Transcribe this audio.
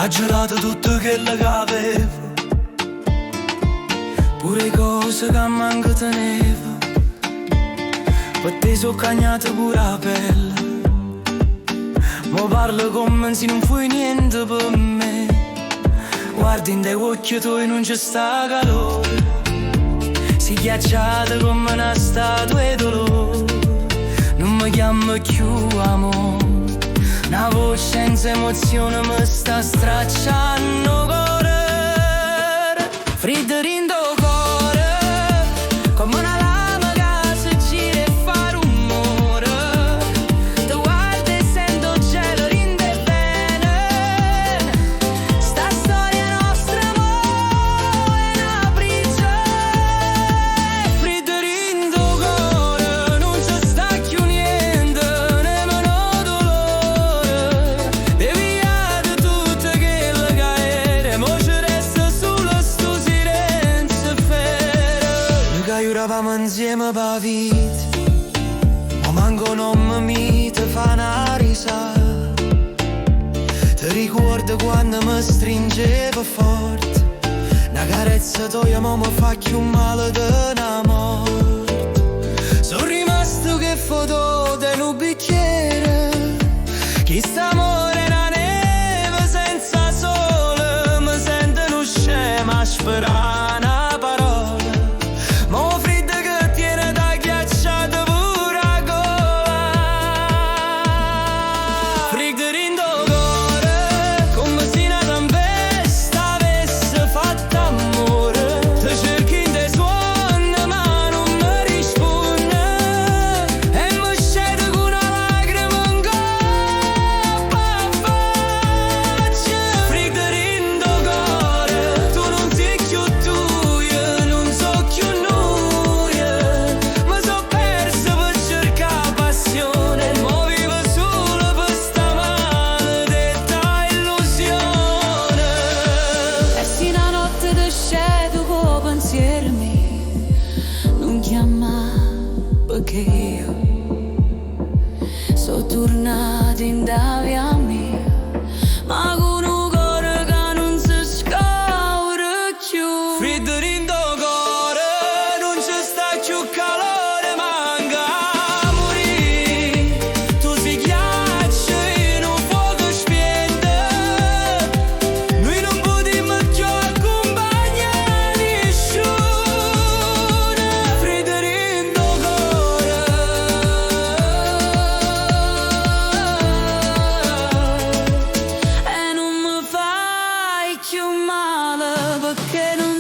T'aggio dato tutto chello che avevo, pure 'e cose che manco tenevo. Pe' te so cagnato pure 'a pelle. Mo parlo comme si nun fuje niente pe' me. Guarda dint' 'e uocchie tuoi nun ce sta calore. Si ghiacciata come 'na statua 'e dolore. Nun me chiamma cchiù amore. 'Na voce senza emozione me sta stracciando 'o core. Friddo dint' 'o core, come 'na lama che se gira e fa rumore. Te guardo e sento 'o gelo dint' 'e vene. Sta storia nostra mo è 'na prigione. Friddo dint' 'o core, nun ce sta cchiù niente, nemmeno 'o dolore. Te pigliato tutto chello che era, mo ce resta solo sto silenzio fermo. Noi che giuravamo insieme pa' vita, ma manco 'o nomme mio te fa 'na risata. Ti ricordi quando mi stringevo forte? 'Na carezza toia mo mi fa cchiù male de 'na morte. Sono rimasto che foto di un bicchiere. Chist'amore è 'na neve senza sole. Mi sento 'nu scemo a sperare 'na parola. Ma 'o friddo che tiene t'ha ghiacciato pure 'a gola. Friddo dint' 'o core, come se 'na tempesta avesse fatto ammore. Te cerco int' 'e suonne, ma nun me risponne. E mi sceto con una lacrima 'ncopp' 'a faccia. Friddo dint' 'o core, tu nun si cchiù tuia, nun so cchiù nuje. Mi so perso per cercare passione, mo vivo solo per sta maledetta illusione. E si 'na notte te scete cu 'o pensiero mio, nun chiammà pecché io so turnata int' 'a via mia, ma con un core che non si scaura più. Friddo dint' 'o core, nun ce sta cchiù calore, manca a murì. Tu si ghiaccio e nu fuoco spiente. Noi non potremmo più accompagnare nessuno. Friddo dint' 'o core. E nun me fai cchiù male perché nun